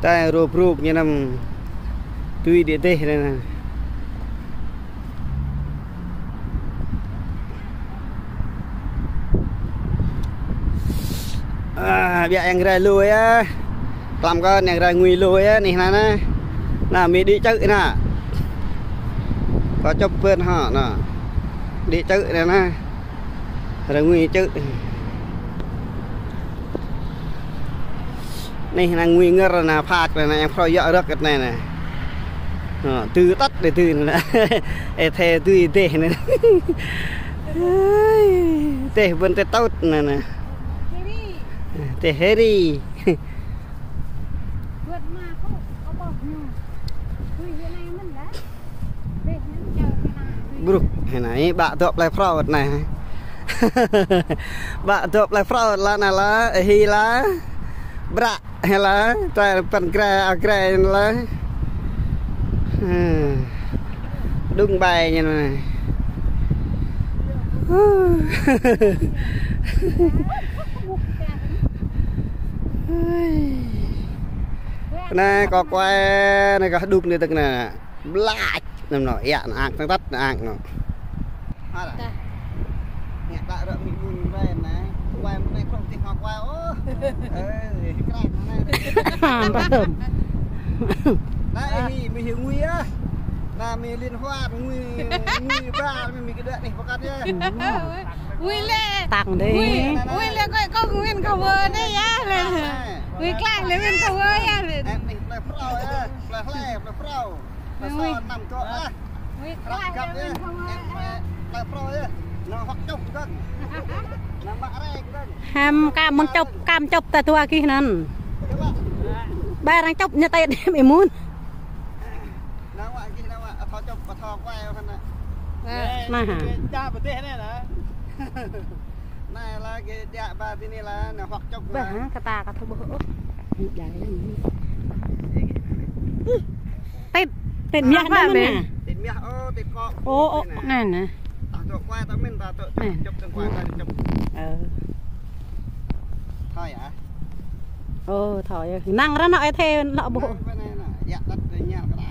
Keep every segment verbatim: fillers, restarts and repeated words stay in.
Tơl rôp rôp ñu anăm tui đĭ đeh anai nă. A, ƀiă yang rai lui yơh. Klăm kơ yang rai ngui lui yơh, anih anai nă. Nă, mĭ đĭ čư̆ nă. Kâo čŏp pơn hŏ nă. Đĭ čư̆ anai nă. Rai ngui čư̆. Anih anai ngui ngơr anai, phak anai, yang phrâo yua rơ̆k anai nă. Ơ, tui tăt đĭ tui anai nă. Ê, thê tui đĭ đeh anai nă. Ơi, đĭ đeh ƀơi tơl tŭt anai nă. Đĭ đeh hơri. Bruk, hơnai, ƀă dŏ plơi phrâo anai. Ƀă dŏ plơi phrâo lah anai lah, ê hi lah. Bră, hê lah, tơl păn grai, a grai lah. Hơ. Đung ƀai ñu anai. Anai kâo kuai, anai kâo đung anai tơ̆k anai. Blač, anăm nă, ia, nă ang, tơ̆ng tăt, nă ang, nă. Hă. Tah. Ngă ƀă rơ̆k mĭ mun ƀai anai. Kuai mơ̆n anai, krŏng tih ngă kuai, ôh. Ơ, krăk anai. Anai, hi, mĭ hi ngui yơh. Anai, mĭ liên hoan, ngui, ngui ƀă, mĭ, mĭ kơ đuaĭ anih pơkŏn yơh. Ngui lĕ. Tăng đi. Ngui, ngui lĕ kơ, kơ Nguyễn Khả Vơ anai yơh lĕ. Ngui klang lĕ Nguyễn Khả Vơ yơh lĕ. Em, anih plơi phrâo yơh, plơi hlơi, plơi phrâo. Ngui. Ngui. Năm dŏ lah. Ngui. Rap găp yơh. Em, em, plơi phrâo yơh. Nă hŏk čŏp gơ̆ng. Nă mă rai gơ̆ng. Hăm ka mơ̆ng čŏp, ka mơ̆ng čŏp ta tua kih anŭn. Coba. Ƀai arăng čŏp ñu tơi đêm imun. Nă wă kih, nă wă. Athâo čŏp, athâo kuai, athâo nă. Nă. Nă hă. Ča pơdeh anai nă. Anai lah, kơ đia ba tơ anai lah, nă hŏk čŏp. Ƀah, lah. Hă, kơ ta, kơ thâo ƀuh ôh. Tĭt, tĭt miah anai mơ̆n nă. Tĭt miah, ôh, tĭt kŏ. Ôh, ôh, anai nă. Ta dŏ kuai ta mĭn, ta dŏ čŏp, čŏp, tơ̆ng kuai ta čŏp. Ơ. Thâo yơh. Ôh, thâo yơh. Năng ră anai ê thê lŏ ƀuh. Năng ră anai nă, ia tăt kơ ñar kơ đa.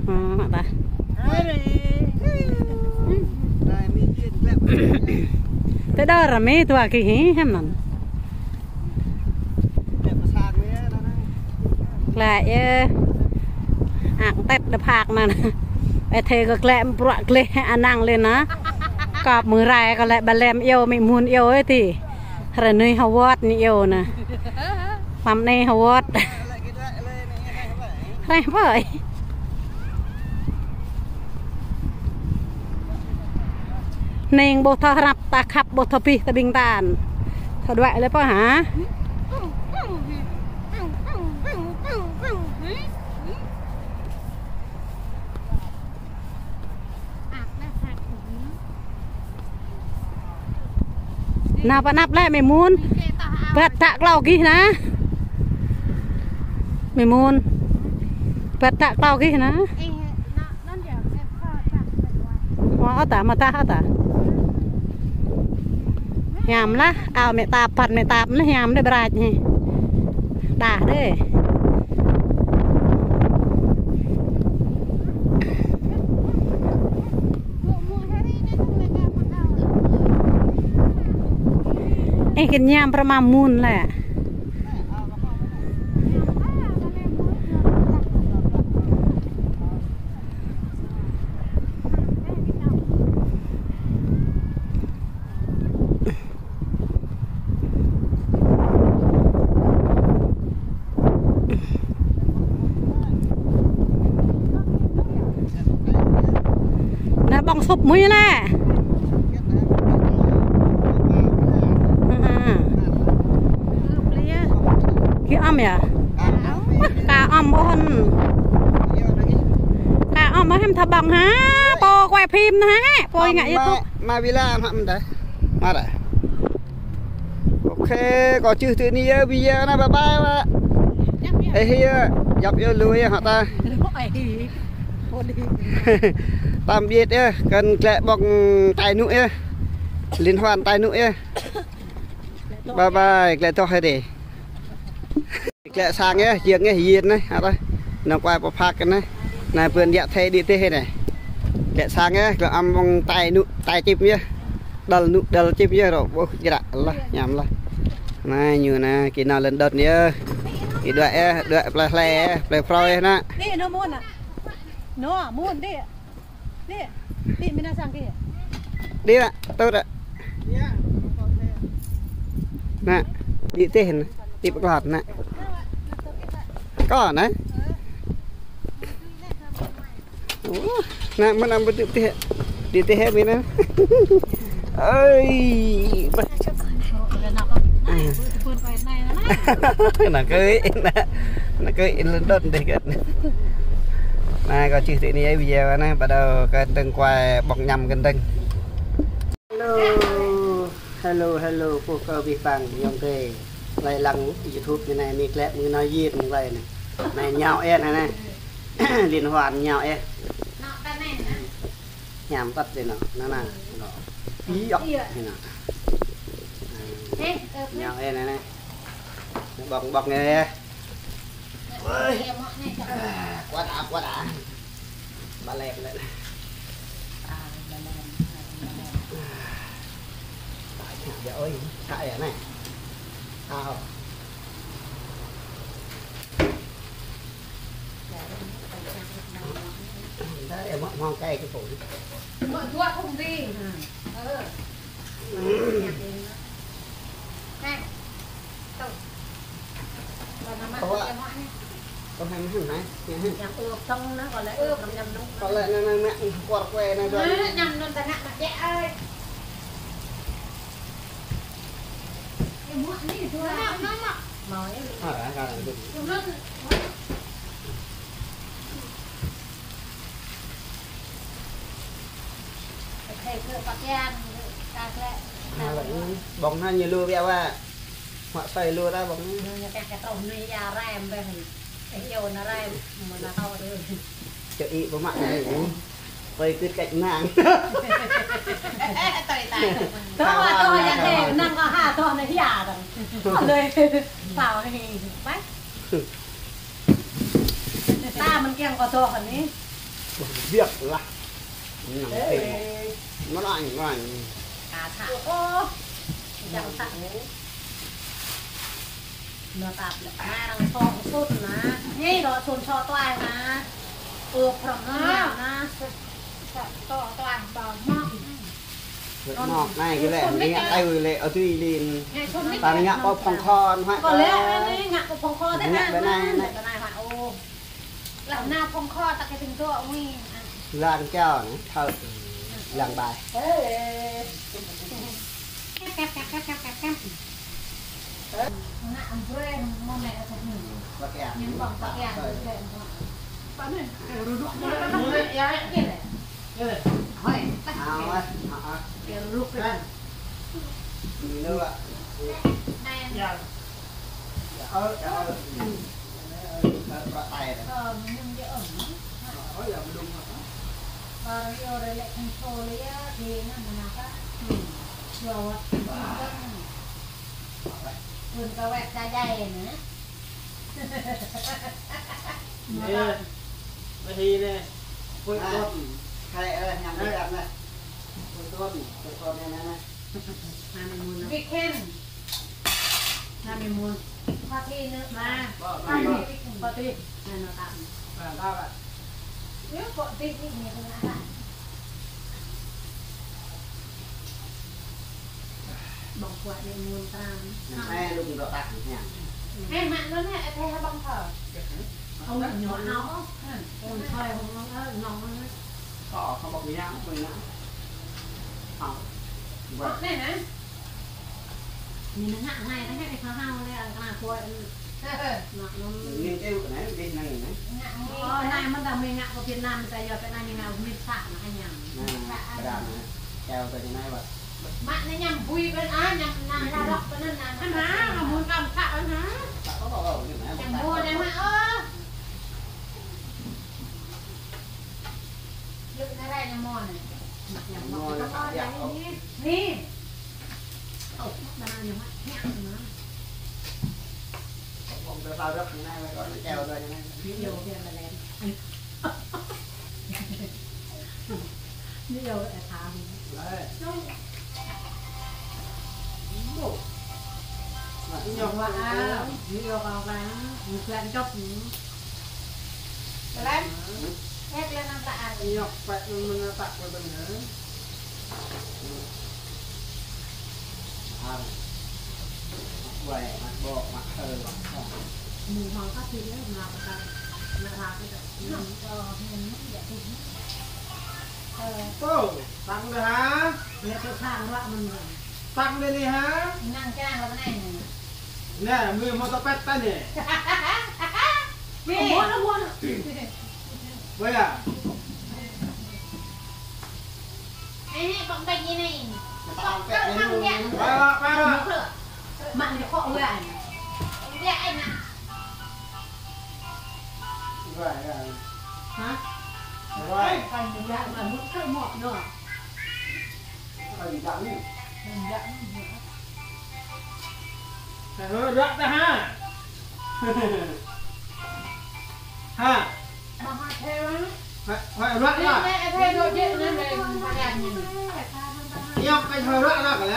Hă, hă. Tơdơr mĭ tua kih hĭ, hăm anŭn. Glaĭ yơh. Ang tĕt đa phak anŭn. Ê thê kơ glaĭ bruă gleh anăng lĕ nă. Kơp mơ̆ng rai kơ lĕ ƀa lem iâu mĭ mun iâu ê ti. Hrơi anai hơwơ̆t ñu iâu nă. Mlam anai hơwơ̆t. Hreh ƀơi. Anai ƀu thâo hrăp ta khăp, ƀu thâo pih ta ƀing ta. Thâo đuaĭ lĕ pô hă? Nă pơ anăp lĕ mĭ mun. Băt tă klâo gih nă. Mĭ mun. Băt tă klâo gih nă. Mă ôh ta, mă tah ôh ta. Hiam lah, ao mĕ tap, păt mĕ tap, anai hiam đơi brač hĭ. Đah đơi. Ê, kơ ñam prăma mun lĕ. Nă ƀơ̆ng sŭp mui nă. Kơ ăm yơh. Kơ ăm ƀôn. Kơ ăm ƀôn hăm thâo ƀơ̆ng hă. Pô quay phim nă hă. Pô ngă YouTube. Mă vila mă mơ̆n đah. Mă đah. Ôkê, kâo čih tui anai yơh, video anai, bye bye, mă. Ê, hi yơh, djăp yơh, lui yơh, hă ta. Tạm biệt yơh, kăn glaĭ ƀơ̆ng tai nŭ yơh. Liên hoan tai nŭ yơh. Bye bye, glaĭ tŏh hơdê. Klĕ sang yơh, jiăng yơh, yin anai, hă tơh. Nŏng kuai pơphak anai. Anai pơn yă thê đĭ teh anai. Klĕ sang yơh, klĕ ăm ƀơ̆ng tai nŭ, tai čip yơh. Đal nŭ, đal čip yơh, rŏ, ƀuh, jră, lah, ñăm lah. Anai, ñu anai, kơ nao lŏn đŏt yơh. Kơ đuaĭ yơh, đuaĭ plơi hlơi yơh, plơi phrâo yơh anai. Đĭ, nô mŭn anai. Nô, mŭn đĭ. Đĭ, đĭ mơ̆n sang kơ. Đĭ anai, tŭ anai. Anai, đĭ teh anai, đĭ pơklot anai. Kơ anai. Ơ, anai mơ̆n ăm ƀu đĭ teh. Đĭ teh mơ̆n anai. Ơi, ƀah. Anai kơ, anai kơ lŏn đŏt dih kơ. Anai kâo čih tui anai video anai, bắt đầu kơ dơ̆ng kuai ƀơ̆ng ñăm kơ dơ̆ng. Hello, hello, hello, pô kơ bih bang, yŏng kơ. Lai lăng YouTube ñu anai, mi klĕ, mi nao yin, mi lai anai. Anai ñao eh, anai, anai. Liên hoan ñao eh. Ñăm tăt dih nô, anai, anai. Nô. Iŏk, anai. Ñao eh, anai, anai. Ƀơ̆ng, ƀơ̆ng eh. Ơi. À, quá đã, quá đã. Ba lem lĕ. Ba lem, ba lem. Ơi, thả ya anai. Thả hŏ. Đấy, em mong cái cái củ. Mă dua phung đi. Ơ. Nè. Tŭ. Ơ. Tŭ hăng hăng anai. Nè hăng. Yang ur trong nó gọi là ur trong nhâm nông. Gọi là nó, nó, nó, quar que nó. Nó nhâm nông ta ngă mà dễ ơi. Cái muối này thôi. Nó, nó, nó. Màu ấy. Ờ, đó, đó, đó. Nó. Thầy thưa Phật Yang, ta sẽ, ta ƀơ̆ng anai ñu lu biă wa. Mă soi lu ta ƀơ̆ng anai. Ñu ta kơ trôh anai ya rem ƀĕ. Ê, yua anai rem, mơ̆ anai tŏ yua. Čơ ih pơmă anai. Quay cứ cách mạng. Tui ta. Tŏ wa tŏ ya thê, năng kơ ha tŏ anai ya tŏ. Tŏ lơi. Pao anai, ƀai. Ta mơ̆n kiăng kơ dŏ hơni. Biăk lah. Nang tê. Mơ̆n anai, mơ̆n anai. Ka sa. Ô. Yang sa. Nô tap lĕ. Nai răng sŏ sut na. Nê. Sŏ sut sŏ tuai na. Ơ, phrŏm na, nang na. Sŏ tuai ƀơ̆ng mơ̆n. Mơ̆n anai kơ lĕ, anai ngă tơi lĕ, ơ tui lin. Ta ngă pơ phŏng khon, hă. Kơ lĕ, anai ngă pơ phŏng khon tĕ ngă anai, anai. Anai hă, ô. Lah nao phŏng khon ta kơ tơ̆ng dŏ ngui. Lăng čao anai, thâo. Lăng ƀai. Ê. Kep, kep, kep. Ngă brơi mơ̆n lĕ ta. Pakai. Ñu ƀơ̆ng pakai. Pakai. Ruduk. Ơi, ơi, ơi. Ruduk. Kan. Ini lah. Nai. Ya. Ya, ơi, ya, ơi. Ơi, ơi, ơi, ơi, ơi. Ơ, minum dia, ơ. Ơ, ya, belum apa. Baru dia orang lek control dia, dia nak menapa? Hmm. Dua waktu juga. Pun kawet saja ya, nak. Nè, ƀơi anai. Pui tuan. Khai ơi, ñăm đi ăn nè. Pui tuan, pui tuan anai, anai, anai. Weekend. Anai mơ̆n. Pati nơ. Anai. Pati. Anai nô tap. Anai tap. Yua pati anai nô tap. Ƀơ̆ng kuat anai mơ̆n tram. Anai lŭng dŏ tah anai. Ê, mă nŭn hă, ê, thê hă ƀơ̆ng thơ. Ơ, ñu hao. Ơ, ñu hao, ơ, ñu hao. Ơ, hao ƀơ̆ng yang, ƀơ̆ng yang. Hao. Ƀơ̆ng anai nè. Ñu ngă anai, anai, anai, hao, hao, anai, anai, kuat. Ngă nŭn. Ñu kêu anai, dih anai, anai. Ơ, anai, mơ̆n ta mĭn ngă kơ Việt Nam, ta yua kơ anai, ñu ngă mĭn săk, anai, anai. Anai, anai. Keo kơ anai, wă. Mă anai ñăm bui ƀơi anai, ñăm nang la rŏk ƀơi anai, nang. Anai, mơ̆n kăm săk anai. Săk kơ ƀơ̆ng, ƀơ̆ng anai, ñăm bui anai mă, ơ. Lŭk anai rai ñăm mơ̆n anai. Ñăm mơ̆n anai, săk biă, ơ. Anai. Ơ, mă anai ñăm mă, ñăm mă. Ƀơ̆ng ƀơi Tao rớt thằng này mày coi nó treo ra như này. Ví dụ kia mà lem. Ví dụ là thả hùng. Đấy. Ví dụ. Mà cái nhọc Và, à, ví dụ còn vàng, mình quen chốc. Lem. Hết lên năm ta ăn. Cái nhọc vậy mình, mình tặng cho mình hả? Ăn. Mă quay, mă bok, mă thơ, mă thơ. Mơ̆ng hăng kah thĭ yơh, mă kah, mă ră kah. Ô, tăng đơi hă? Lĕ tơ sang ră mơ̆n. Tăng đơi anai hă? Năng čang lăp anai. Nè, mui mô tô pet ta nè. Nè. Mô na, mô na. Ƀơi à? Ê, nè, păng păng ñu anai. Păng păng ñu. Păng păng ñu. Păng păng ñu. Păng păng ñu. Mă ñu khŏ wai. Wai anai. Wai, wai. Hă? Wai. Păng ñu wai, mă mŭt kơ mŏ ñu. Păng ñu wai. Păng ñu wai. Hơ, ră ta hă? Hă? Hơ, hơ, ră ta. Iŏk kơ hơ ră ta kơ lĕ.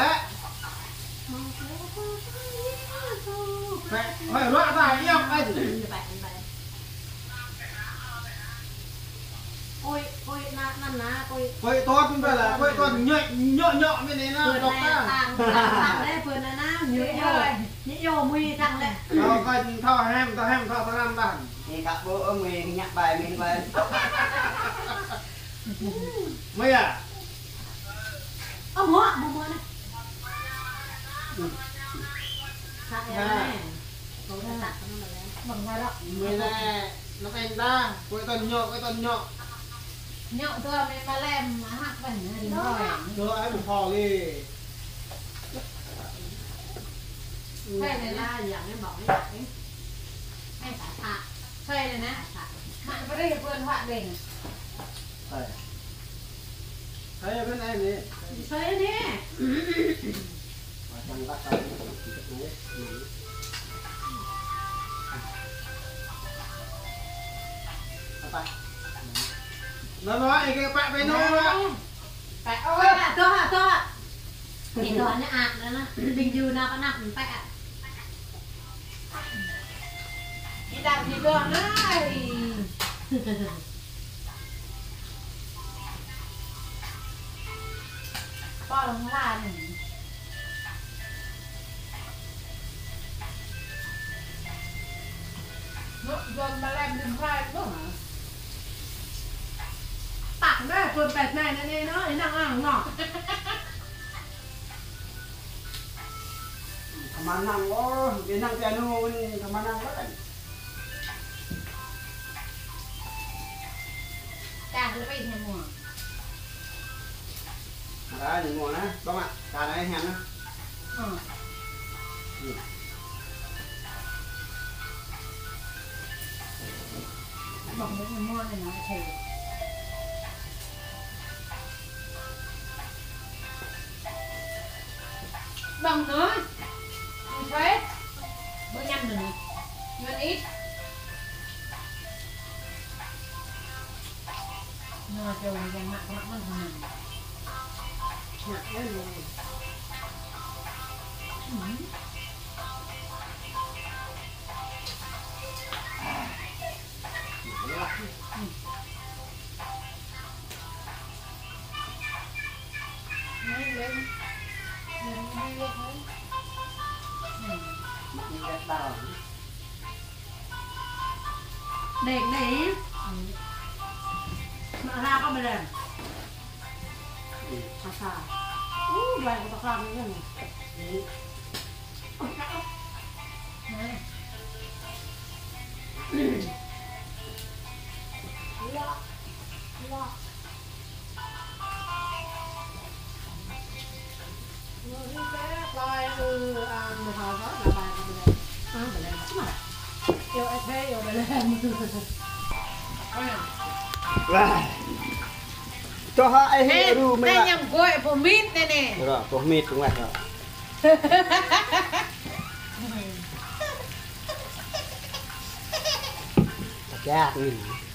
Hơ, hơ, ră ta, iŏk kơ. Ôi, ôi, na, na, na, ôi. Ôi, tot ƀơi lĕ, ôi, tot ñŏ, ñŏ, ñŏ, mĭn anai na, dŏk ta. Pơ anai, pơ anai na, ñu yua, ñu yua mui tăng lĕ. Thâo kơ, thâo hem, thâo hem, thâo tơngan ƀă. Ê, kă ƀu, ơ, mui ñă ƀai, mui ƀai. Mui à? Ơ, mui, mui, mui anai. Kă anai. Mui anai. Nŏk en ta, kơ tơl ñŏ, kơ tơl ñŏ. Ñŏ tơl mơi mă lem, mă hăk ƀơi anai. Tơl ai ƀu thâo lĕ. Thơi anai na, yang anai ƀong anai. Anai ta thă. Thơi anai na. Mă brơi pơn huă đing. Thơi. Thơi bên ai nè. Thơi nè. Nó nói cái bạn bên nó đó. Pă, ơ, pă, tŏ, tŏ. Ih, tŏ anai ăt anai, ƀing yua anai pơ anăp pă. Ih, tŏ anai. Pơ lŏng la anai. Nó, Yuan mă lem đưm hrơi ƀơ̆ng hă? Tăk anai, Yuan pet anai, anai, anai, anai, năng ang, năng. Kơmơnang, ơ, ih năng piano, kơmơnang lĕ. Čang lĕ pih ñu mơ̆n. Ada ñu mơ̆n na, ƀơ̆ng mă, čang anai hiam na. Ơ. Hmm. Ƀơ̆ng ñu mơ̆n anai na, čang. Ƀơ̆ng nơ. Ih, ƀơ̆ng ñăm nơ. Ñăn ih. Nơ, čô, ñu mă, mă, mă, mă. Mă, mă, mă. Hmm. Đen đen. Mă hla kơ mơlem. Asa. Uh, dua kơ tơklam anai. Wah. Čô hă ih ru mơi. Ñăm gơ̆ pơmit anai nè. Ră, pơmit tơngan ră. Čăt min.